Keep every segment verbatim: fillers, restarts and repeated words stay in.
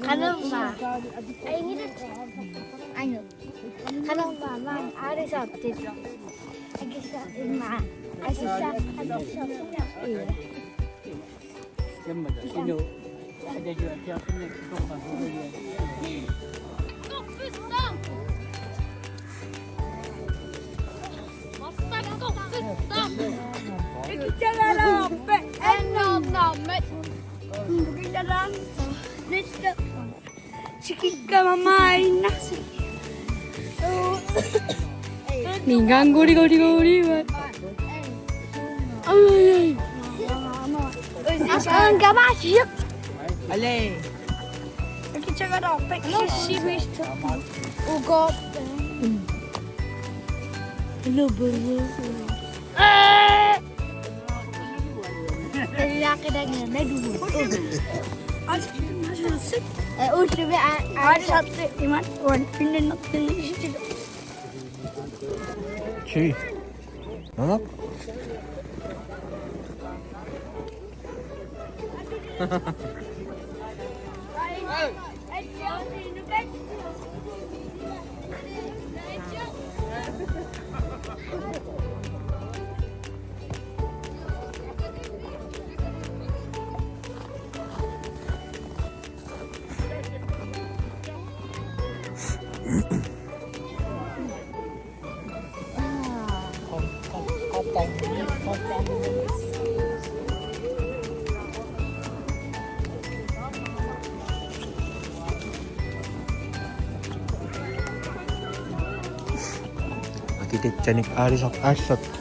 Qanormaa? Aingilaq. Ainu. Qanormaa maani aalisartut? Akissaq immaqa. Asissaq, asissaq. Ii. Mingang guli guli guli. Ai, ai, ai. Askan gamasip. Ale. Kita kada pek sisi wis. Ugo. Hello, bro. Eh. Laki dan yang dua. Eh, udah be, a-, a-, Ada satu iman, wan, pindah nak pindah situ. Cii. Anak. Akititsanik aalisartut aassappat.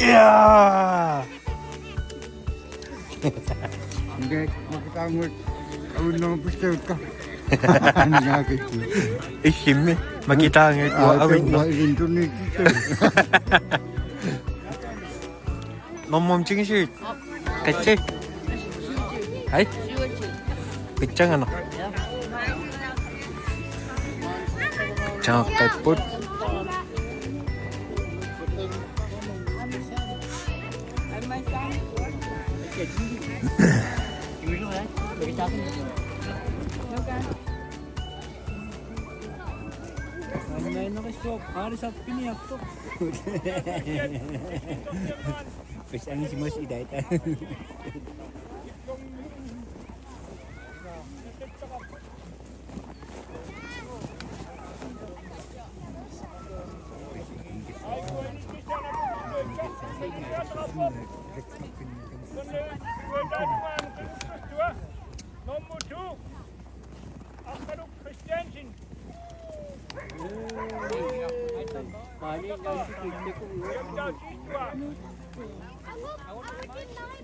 Iyaa! Nge, makitaanguit avinnut pissaakka. Aningaakkit. Issimmi makitaanguit avinnut. Aa, avinnut. Uanga ilintunniittussaq. Normu tingisuit. Qassit? Haj? Pitsannganaq. Taaqqapput. Annainneqissuaq aalisartut piniartoq. Pis angisimas ilaita. Nummer to, Aqqaluk Christiansen.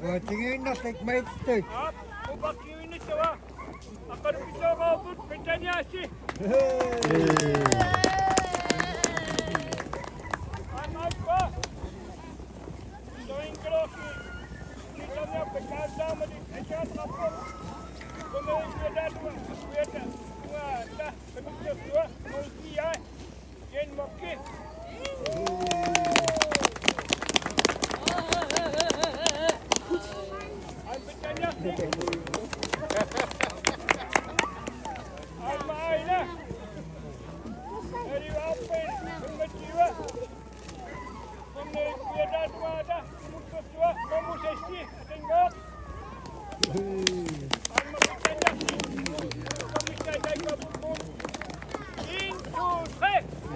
Uatigiinnartik maitstut. Aap, upakkiuinnissava. Aqqaluk pitsoqarput, Britanniasi. Aamma uppa.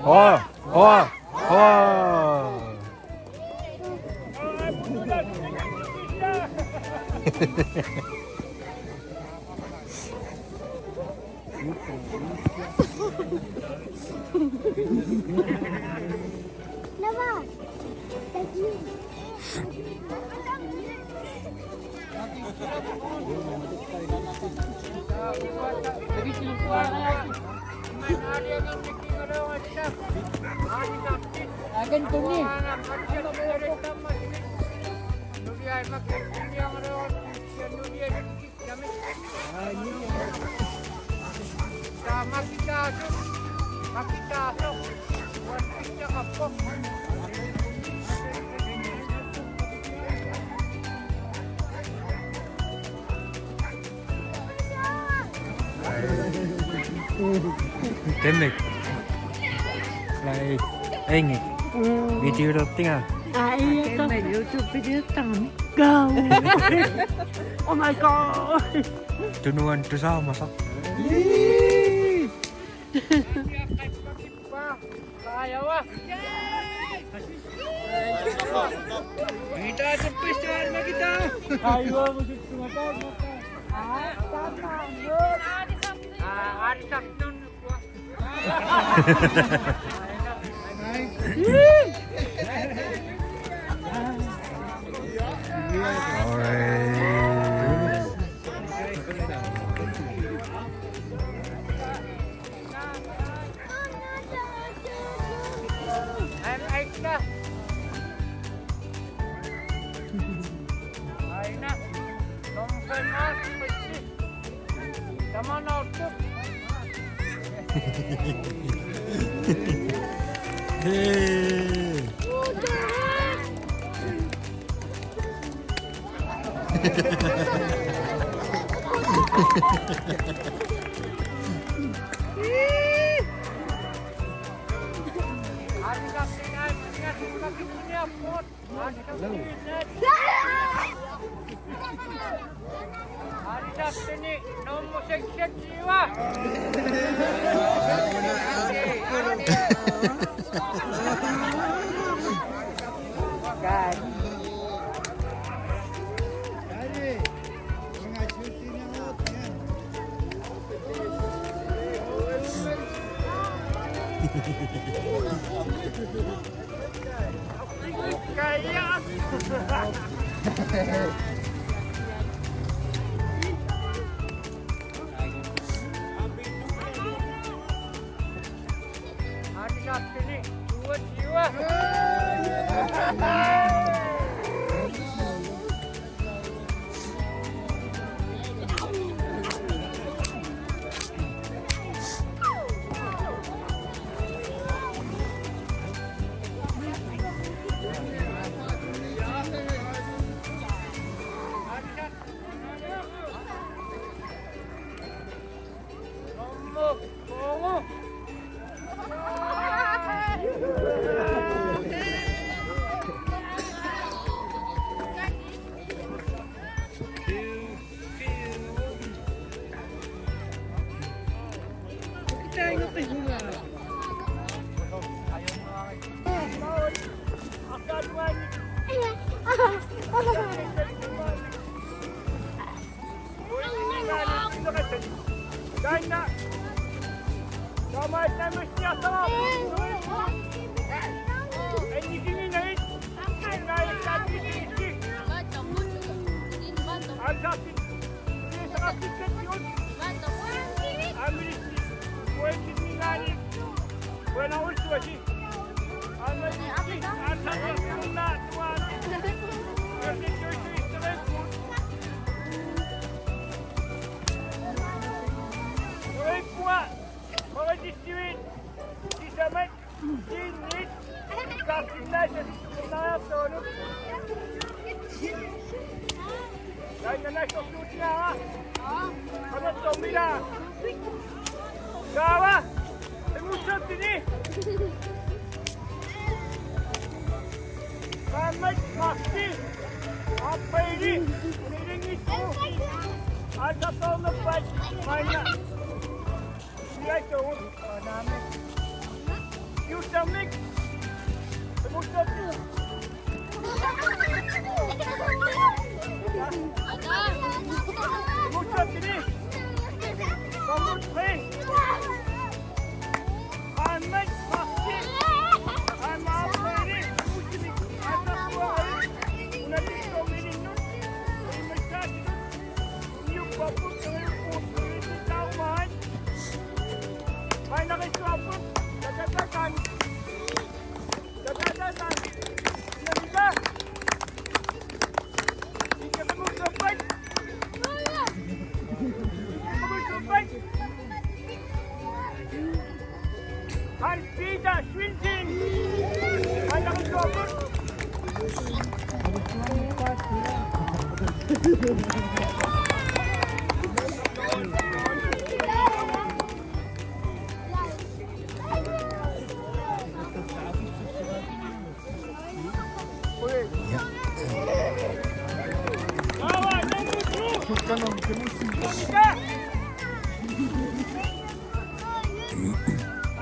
Åh, åh, åh. Temmik. Lai. Engi. Video dottinga. Ai, YouTube video tang. Go. Oh my God. Tunuan tusaamasa.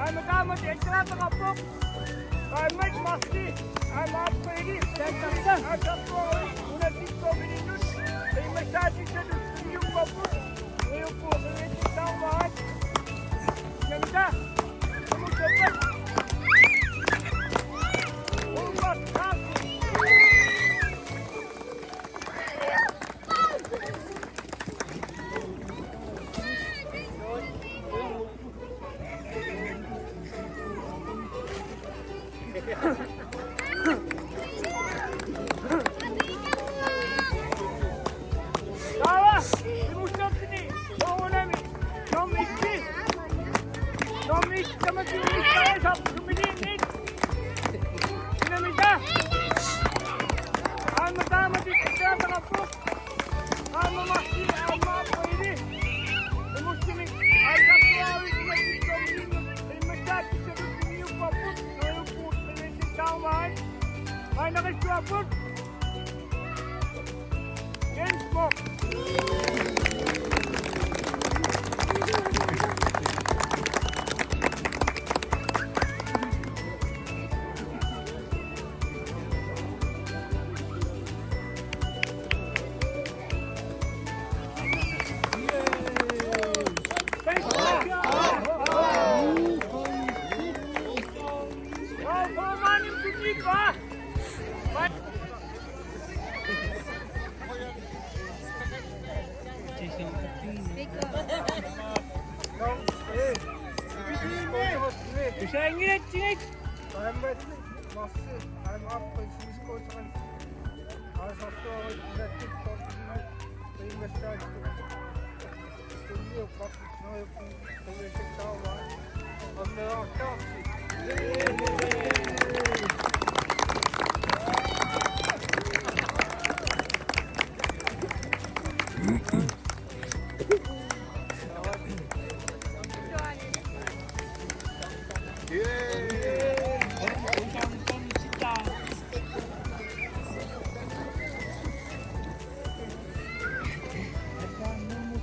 Aamma taamatut eqqaataqarpoq. Aamma marsip, aamma aprilip, aamma februarip, unammissorminnut, immassaatissanut, iuppaput, iupput, iupput, taamaat. Namita, namita. Taava, imussartuni, soorunami, nummer et. Nummer et, tamatumunnga, sumiliinnit. Unamita. Aamma taamatut eqqaataqarpoq. Aamma marsip, aamma apriilip. Imussumik, aalisartuaarvik, imaattorminnut, immassaatissanut, iuppaput, iupput, iupput, taamaat. Maannarissuapput. Jens Munk. Usaanngilaq tinik. Aamma marsip, aamma apriilip, imussartuni. Aalisartuaarvik, imaattorminnut, immassaatissanut.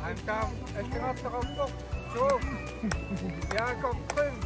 Antam, eqqaataqarpoq, Jakob Grimm.